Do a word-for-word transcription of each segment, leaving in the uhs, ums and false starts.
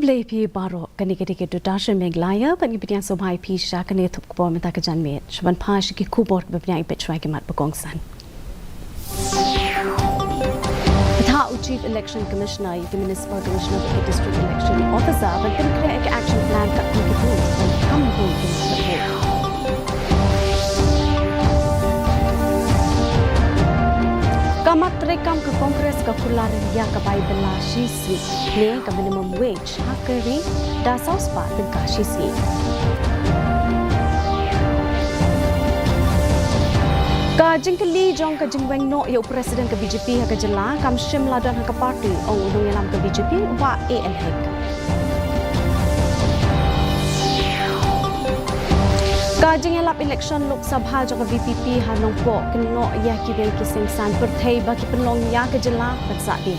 Khublei phi baroh, kane ka dei ka Doordarshan Meghalaya, bad ngi pdiang sngewbha ïa phi sha kane ka thup khubor mynta ka janmiet. Sha ban phai sha ki khubor kiba pdiang, ïa peit shuwa ki mat ba kongsan. Bthah u Chief Election Commissioner ïa ki Municipal Commissioner bad ki District Election Officer ban pynkhreh ïa ka action plan katkum ki booth ban kham bun ki nongthep vote. Ka mat treikam ka Congress ka kular ïa ka bai bylla shi sngi ne ka minimum wage ha ka ri da saw spah tyngka shi sngi. Ka jingkylli jong ka jingweng noh ïa u President ka B J P ha ka jylla kam shym la don ha ka party, ong u nongïalam ka B J P u Bah A L Hek. Ka jingïalap election Lok Sabha jong ka V P P ha Nongpoh kynnoh ïa kiwei ki seng saiñ pyrthei ba ki pynlong ïa ka jylla ban sah dien.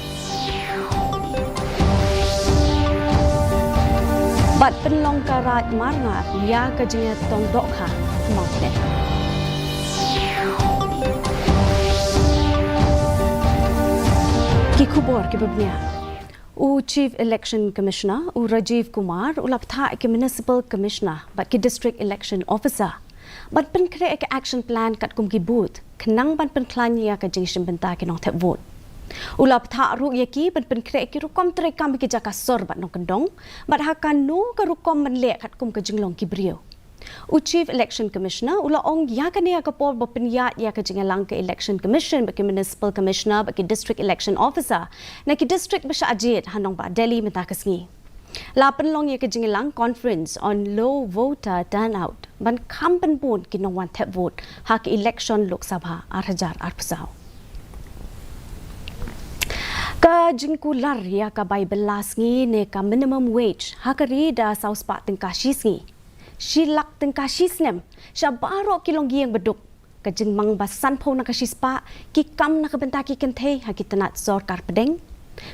Bad pynlong ka Raid Marngar ïa ka jingïatong dohkha ha Mawklet. Ki khubor kiba bniah. U Chief Election Commissioner, u Rajiv Kumar, u la bthah ïa ki Municipal Commissioner bad ki District Election Officer ban pynkhreh ïa ka action plan katkum ki booth khnang ban pynkhlaiñ ïa ka jingshim bynta ki nongthep vote. U la bthah ruh ïa ki ban pynkhreh ïa ki rukom treikam ha ki jaka sor bad nongkyndong, bad ha kano ka rukom ban leh katkum ka jinglong ki briew. U Chief Election Commissioner u la ong ïa kane ha ka por ba pynïaid ïa ka jingïalang ka Election Commission bad ki Municipal Commissioner bad ki District Election Officer na ki district ba shah jied ha nongbah Delhi mynta ka sngi. La pynlong ïa ka jingïalang Conference on Low Voter Turnout ban kham pynbun ki nongwan thep vote ha ka election Lok Sabha ar hajar arphew saw. Ka jingkular ïa ka bai bylla sngi ne ka minimum wage ha ka ri da saw spah tyngka shi sngi, shi lak tyngka shi snem sha baroh ki longïing baduk, ka jingmang ba sanphew na ka shispah ki kam na ka bynta ki kynthei ha ki tnat sorkar pdeng,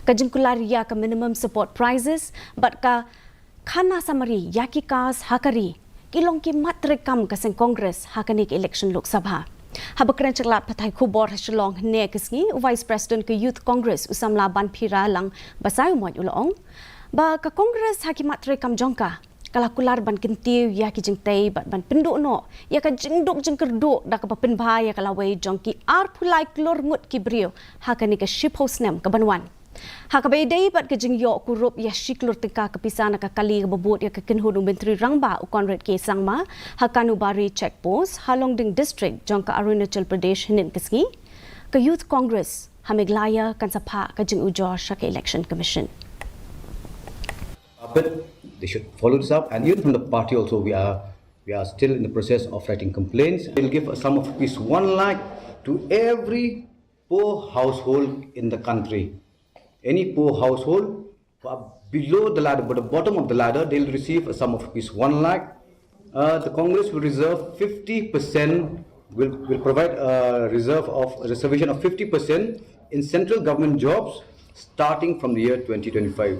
ka jingkular ïa ka minimum support prices bad ka khana samari ïa ki caste ha ka ri, ki long ki mat treikam ka seng Congress ha kane ka election Lok Sabha. Haba kren sha ki lad pathai khubor ha Shillong hynne ka sngi, u Vice President ka Youth Congress, u samla Banphira Lang Basaiawmoit, u la ong ba ka Congress ha ki mat treikam jong ka ka la kular ban kyntiew ïa ki jingtei bad ban pynduh noh ïa ka jingduk jingkyrduh da kaba pynbha ïa ka lawei jong ki arphew lai klur ngut ki briew ha kane ka shiphew snem kaban wan. Ha kaba ïadei bad ka jingïoh kurup ïa shi klur tyngka ka pisa na ka kali kaba bud ïa ka kynhun u Myntri Rangbah u Conrad K Sangma ha Kanubari Check Post ha Longding District jong ka Arunachal Pradesh hynnin ka sngi, ka Youth Congress ha Meghalaya kan sa phah ka jingujor sha ka Election Commission. Up it, they should follow this up. And even from the party also, we are, we are still in the process of writing complaints. We'll give a sum of rupees one lakh to every poor household in the country. Any poor household who are below the ladder, but the bottom of the ladder, they'll receive a sum of rupees one lakh. Uh, the Congress will reserve fifty percent, will, will provide a reserve of, reservation of fifty percent in central government jobs starting from the year twenty twenty-five.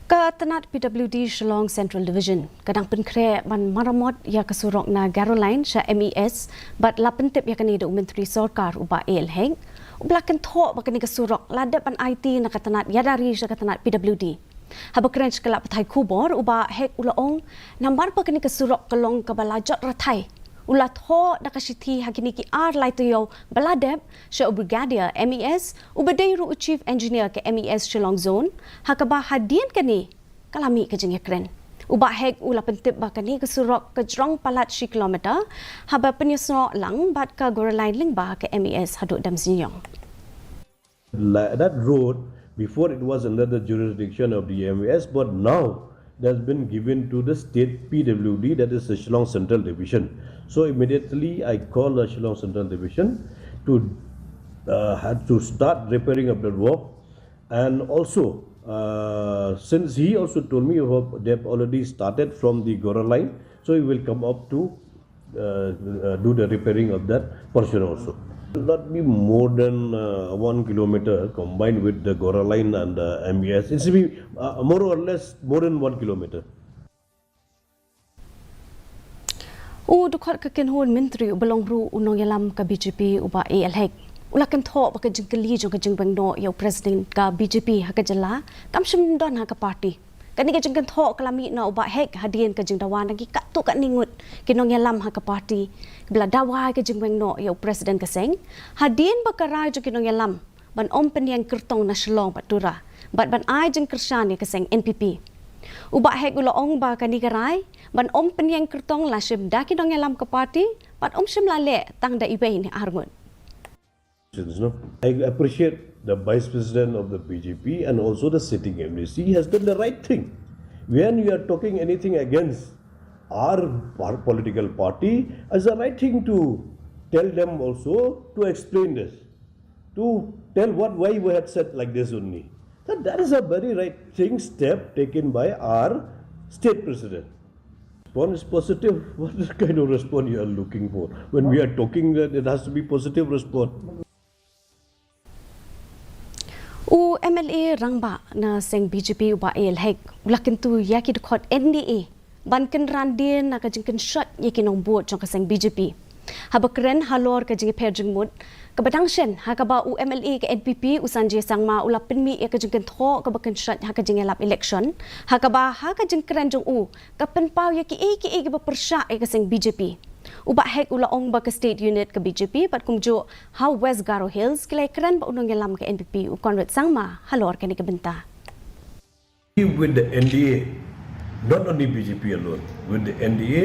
Ka tnat P W D Shillong Central Division ka dang pynkhreh ban maramot ïa ka surok na Garo Line sha M E S, bad la pyntip ïa kane da u Myntri Sorkar u Bah A L Hek. U la kynthoh ba kane ka surok la dep ban aiti na ka tnat ïada ri sha ka tnat P W D. Haba kren sha ki lad pathai khubor, u Bah Hek u la ong, namar ba kane ka surok ka long kaba la jot rathai, u la thoh da ka shithi ha kine ki ar lai taïew ba la dep sha u Brigadier M E S, uba dei ruh u Chief Engineer ka M E S Shillong Zone, ha kaba hadien kane ka la mih ka jingïakren. U Bah Hek u la pyntip ba kane ka surok ka jrong palat shi kilometer, haba pynïasnoh lang bad ka Garo Line lyngba ka M E S haduh Damsniang. That road, before, it was under the jurisdiction of the M E S, but now it has been given to the state P W D, that is the Shillong Central Division. So immediately I call the Shillong Central Division to, uh, have to start repairing of the road. And also, uh, since he also told me, uh, they have already started from the Garo Line, so he will come up to, uh, uh, do the repairing of that portion also. It will not be more than, uh, one kilometer combined with the Garo Line and the M E S. It will be, uh, more or less more than one kilometer. U dkhot ka kynhun myntri uba long ruh u nongïalam ka B J P u Bah A L Hek, u la kynthoh ba ka jingkylli jong ka jingweng noh ïa u president ka B J P ha ka jylla kam shym don ha ka party. Kane ka jingkynthoh ka la mih na u Bah Hek hadien ka jingdawa na ki katto katne ngut ki nongïalam ha ka party kiba la dawa ïa ka jingweng noh ïa u president ka seng, hadien ba ka rai jong ki nongïalam ban ym pynïeng kyrtong na Shillong bad Tura bad ban ai jingkyrshan ïa ka seng N P P. U Bah Hek u la ong ba kane ka rai ban ym pynïeng kyrtong la shim da ki nongïalam ka party bad ym shym la leh tang da iwei ne ar ngut. No? I appreciate the Vice President of the B J P and also the sitting M D C has done the right thing. When you are talking anything against our par- political party, it's the right thing to tell them also to explain this, to tell what, why we had said like this only. So that is a very right thing, step taken by our state president. Response is positive. What kind of response you are looking for? When we are talking, that it has to be positive response. U M L A rangbah na seng B J P u Bah A L Hek u la kyntu ïa ki dkhot N D A ban kynran dien na ka jingkynshoit ïa ki nongbud jong ka seng B J P. Haba kren halor ka jingïapher jingmut kaba dang shen ha kaba u M L A ka N P P u Sanjay Sangma u la pynmih ïa ka jingkynthoh kaba kynshoit ha ka jingïalap election, ha kaba ha ka jingkren jong u ka pynpaw ïa kiei kiei kiba pyrshah ïa ka seng B J P. U Bah Hek u la ong ba ka state unit ka B J P bad kumjuh ha West Garo Hills ki la ïakren bad u nongïalam ka N P P u Conrad Sangma halor kane ka bynta. With the N D A, not only B J P alone, with the N D A,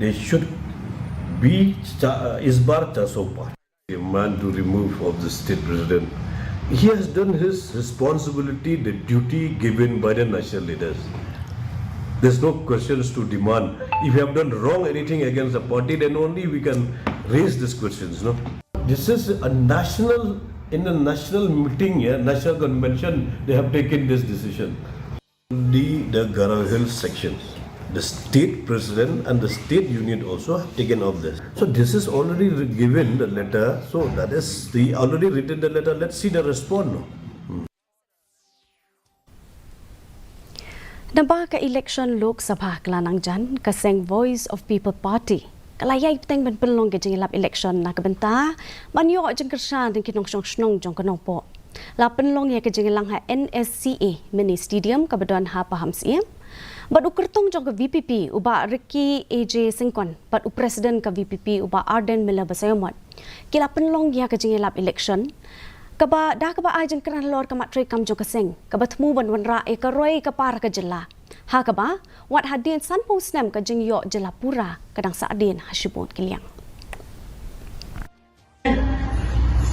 they should be cha- uh, is bar cha so par. A man to remove of the state president. He has done his responsibility, the duty given by the national leaders. There's no questions to demand. If you have done wrong anything against the party, then only we can raise these questions. No, this is a national, in a national meeting, yeah, national convention, they have taken this decision. The, the Garo Hills sections, the state president and the state unit also have taken up this. So this is already re- given the letter. So that is the already written the letter. Let's see the response. No? Naba ka election Lok Sabha ka la nang jan, ka seng Voice of People Party ka la ïai bteng ban pynlong ka jingïalap election na ka bynta ban ïoh jingkyrshan na ki nongshong shnong jong ka Nongpoh. La pynlong ïa ka jingïalang ha N S C A Mini Stadium kaba don ha Pahamsyiem. Bad u kyrtong jong ka V P P u Bah Ricky A J Syngkon bad u president ka V P P u Bah Ardent Miller Basaiawmoit ki la pynlong ïa ka jingïalap election kaba da kaba ai jingkren halor ka mat treikam jong ka seng kaba thmu ban wanrah ïa ka roi ka par ka jylla. Ha kaba wat hadien sanphew snem ka jingïoh jylla pura ka dang sahdien ha shibun ki liang.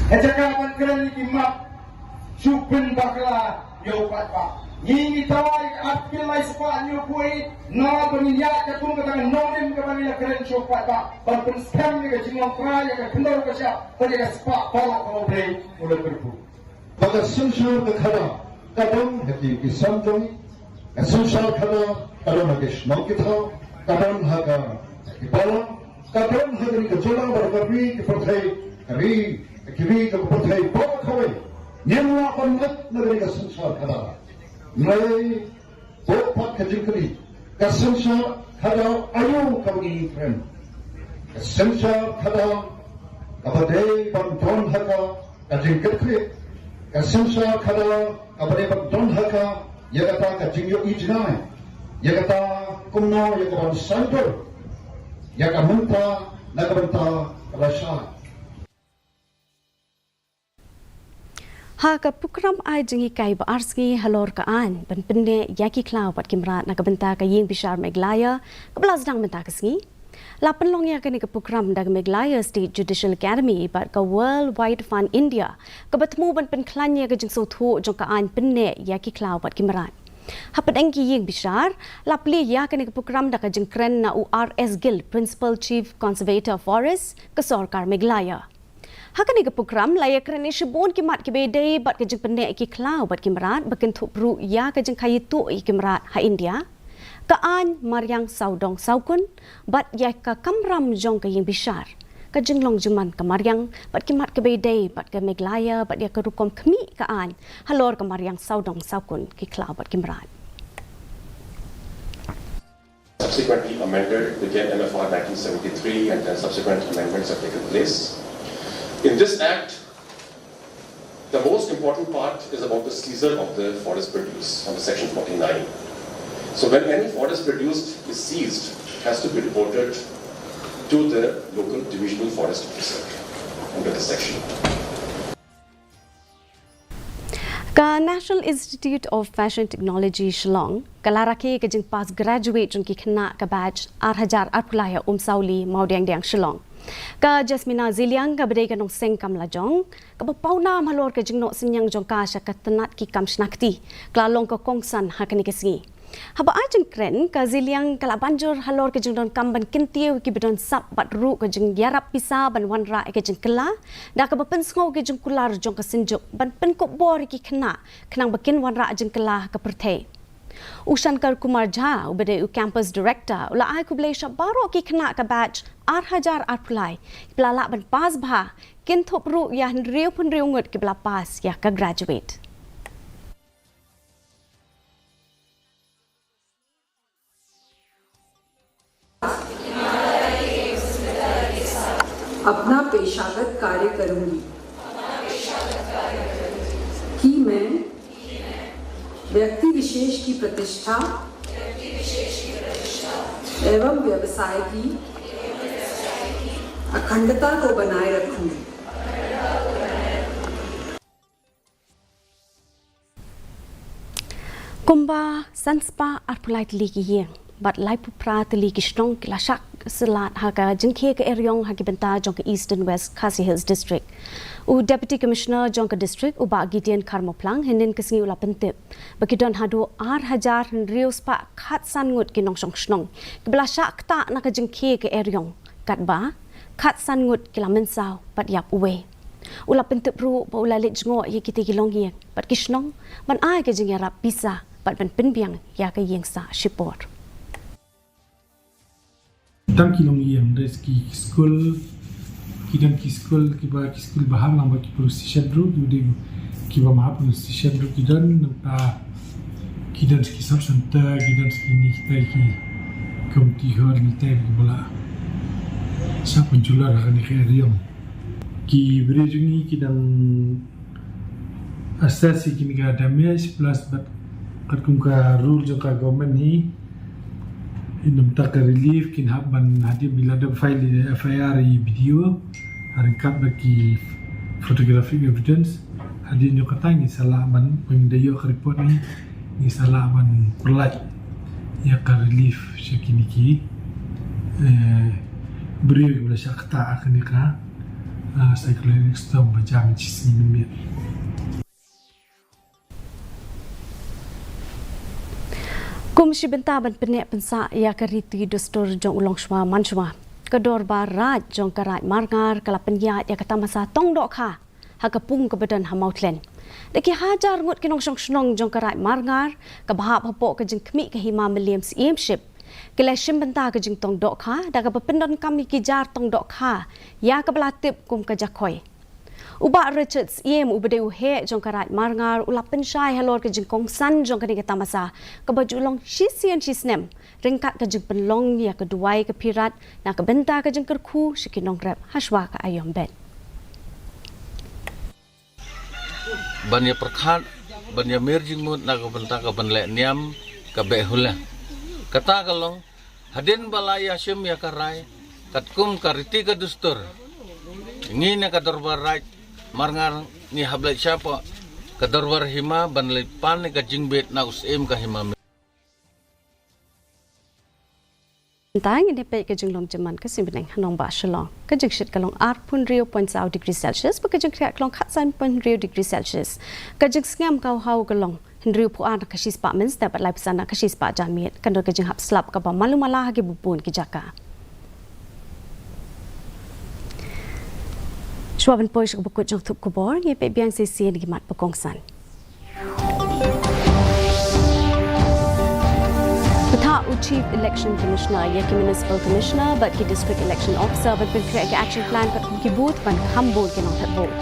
Ha jaka ban kren ïa ki mat, shu pynbakla ïa u paidbah. Ngi ngi tawai ka Article lai spah hynñiewphew, na ba ngin ïaid katkum kata ka nongrim kaba ngi la kren sha u paidbah ban pynskhem ïa ka jinglong trai ïa ka khyndew ka shyiap bad ïa ka spah baroh kaba U Blei u la kyrkhu. Ba ka synshar ka khadar ka don ha ki ïingkisan jong ngi, ka synshar khadar ka don ha ki shnong ki thaw, ka don ha ka ki balang, ka don ha kane ka jylla bad ka ri, ki pyrthei, ka ri, ki ri ka pyrthei baroh kawei. Ngim lah ban leit na kane ka synshar khadar. Hynrei bun pat ka jingkylli, ka synshar khadar aïu kaba ngi kren? Ka synshar khadar kaba dei ban don ha ka ka jingkitkhlieh, ka synshar khadar kaba dei ban don ha ka ïa kata ka jingïohi jngai, ïa kata kumno ïa ka ban saiñdur ïa ka mynta na ka bynta ka lashai. Ha ka prokram ai jinghikai ba ar sngi halor ka aiñ ban pynneh ïa ki khlaw bad ki mrad na ka bynta ka ïing bishar Meghalaya kaba la sdang mynta ka sngi, la pynlong ïa kane ka prokram da ka Meghalaya State Judicial Academy bad ka World Wide Fund India kaba thmu ban pynkhlaiñ ïa ka jingsngewthuh jong ka aiñ pynneh ïa ki khlaw bad ki mrad. Hapdeng ki ïing bishar la plie ïa kane ka prokram da ka jingkren na u R S Gill, Principal Chief Conservator Forest ka sorkar Meghalaya. Ha kane ka prokram la ïakren ïa shibun ki mat kiba ïadei bad ka jingpynneh ïa ki khlaw bad ki mrad ba kynthup ruh ïa ka jingkhaïi tuh ïa ki mrad ha India, ka aiñ mariang sawdong sawkun bad ïa ka kamram jong ka ïing bishar, ka jinglong jingman ka mariang bad ki mat kiba ïadei bad ka Meghalaya bad ïa ka rukom khmih ka aiñ halor ka mariang sawdong sawkun ki khlaw bad ki mrad. Subsequently amended with the M F R nineteen seventy-three, and then subsequent amendments have taken place. In this act, The most important part is about the seizure of the forest produce under section forty-nine. So when any forest produce is seized, it has to be reported to the local divisional forest officer under the section. Ka National Institute of Fashion Technology Shillong ka la rakhe ka jingpass graduate jong ki khynnah ka batch ar hajar arphew lai ha Umsawli, Mawdiangdiang, Shillong. Ka Jasmina Zeliang kaba dei ka nongseng kam lajong, kaba pawnam halor ka jingnoh synñiang jong ka sha ka tnat ki kam shna kti, ka la long ka kongsan ha kane ka sngi. Haba ai jingkren, ka Zeliang ka la ban jur halor ka jingdonkam ban kyntiew ïa kiba don sap bad ruh ka jingïarap pisa ban wanrah ïa ka jingkylla, da kaba pynsngew ïa ka jingkular jong ka Synjuk ban pynkup bor ïa ki khynnah khnang ba kin wanrah jingkylla ha ka pyrthei. U Shankar Kumar Jha, uba dei u Campus Director, u la ai khublei sha baroh ki khynnah ka batch ar hajar arphew lai kiba la lah ban pass bha, kynthup ruh ïa hynriewphew hynriew ngut kiba la pass ïa ka graduate. अपना पेशागत कार्य करूंगी कि मैं व्यक्ति विशेष की प्रतिष्ठा एवं व्यवसाय की अखंडता को बनाए रखूंगी। Kumba san spah arphew lai tylli ki ïing bad laiphew phra tylli ki shnong ki la shah syllad ha ka jingkhie ka eriong ha ki bynta jong ka Eastern West Khasi Hills District. U Deputy Commissioner jong ka district, u Bah Gideon Kharmawphlang, hynnin ka sngi u la pyntip ba ki don haduh ar hajar hynriew spah khatsan ngut ki nongshong shnong kiba la shah ktah na ka jingkhie ka eriong, katba khatsan ngut ki la mynsaw bad ïap uwei. U la pyntip ruh ba u la leit jngoh ïa kita ki longïing bad ki shnong ban ai ka jingïarap pisa bad ban pynbiang ïa ka ïing sah shipor. Tang ki longïing, da ki skul, ki don ki skul kiba, ki skul ba hap lang bad ki police station ruh, ki dei kiba ma hap police station ruh ki don, nangta ki don ki sub center, ki don ki ni kita ki community hall ni kita kiba la shah pynjulor ha kane ka eriong. Ki briew jong ngi ki dang assess ïa kine ka damage plus bad katkum ka rule jong ka government hi, ïa namar ka relief kin hap ban, hadien ba la dep file ïa F I R ïa B D O, ha ryngkat bad ki photographic evidence, hadien jong kata ngi sa lah ban, ban da ïoh ka report ni, ngi sa lah ban pynlait ïa ka relief sha kine ki, eh, briew kiba la shah ktah ha kane ka, eh, cyclonic storm ba jia mynta shi sngi mynmiet. Kum shi bynta ban pynneh pynsah ïa ka riti dustur jong u longshuwa manshuwa, ka Dorbar Raid jong ka Raid Marngar ka la pynïaid ïa ka tamasa tong dohkha ha ka pung kaba don ha Mawthlien. Da ki hajar ngut ki nongshong shnong jong ka Raid Marngar, kaba hap hapoh ka jingkhmih ka hima Mylliem Syiemship, ki la shim bynta ka jingtong dohkha da kaba pyndonkam ïa ki jar tong dohkha ïa kaba la tip kum ka Jakhoi. U Bah Richard Syiem, uba dei u heh jong ka Raid Marngar, u la pynshai halor ka jingkongsan jong kane ka tamasa kaba ju long shisien shisnem, ryngkat ka jingpynlong ïa ka duwai ka phirat na ka bynta ka jingkyrkhu sha ki nongrep hashwa ka aïom beit. Ban ïa pyrkhat, ban ïa mir jingmut na ka bynta ka ban leh niam ka Behuliang. Kata ka long hadien ba la ïa shim ïa ka rai katkum ka riti ka dustur, ngi na ka Dorbar Raid Marngar ngi hap leit shapoh ka Dorbar Hima ban leit pan ïa ka jingbit na u Syiem ka Hima. Mynta ngin ïa peit ka jinglong jingman ka sngi bneng ha nongbah Shillong. Ka jingshit ka long arphew hynriew point saw degree Celsius bad ka jingkhriah ka long khatsan point hynriew degree Celsius. Ka jingsngem ka haw ka long hynriewphew ar na ka shispah mynstep bad laiphew san na ka shispah janmiet. Kan don ka jinghap slap kaba malu mala ha kiba bun ki jaka. Shuwa ban poi sha kaba kut jong thup khubor, ngin ïa peit biang shisien ki mat ba kongsan. Pynthah u Chief Election Commissioner ïa ki Municipal Commissioner bad ki District Election Officer ban pynkhreh ïa ki action plan katkum ki booth ban kham bun ki nongthep vote.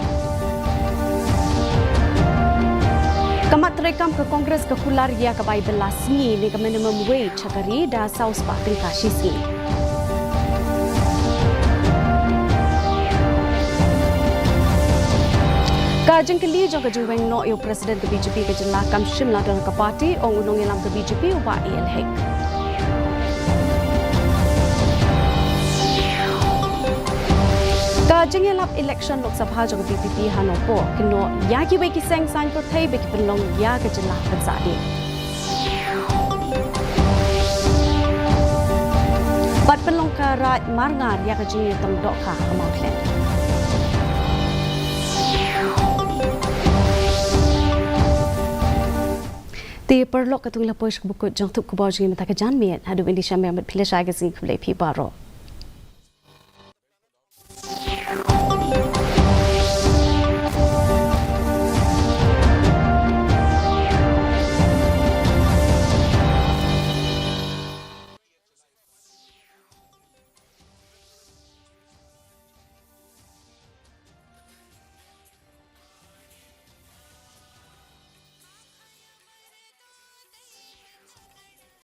Ka mat treikam ka Congress ka kular ïa ka bai bylla sngi ne ka minimum wage ha ka ri da saw spah tyngka shi sngi. Ka Jingkylli jong ka jingweng noh ïa u President ka B J P ka jylla kam shym la don ha ka party, ong u nongïalam ka B J P u Bah A L Hek. Ka jingïalap election Lok Sabha jong ka V P P ha Nongpoh, kynnoh ïa kiwei ki seng saiñ pyrthei ba ki pynlong ïa ka jylla pynsah dih. Bad pynlong ka raid marngar ïa ka jingïatong dohkha ha Mawkhleh. Te paralok, katto ngi la poi sha ka bukut jong thup khubor jong ngi mynta ka janmiet. Haduh ban ïashem ïa met, phi la shai, ka jingkhublei ïa phi baroh.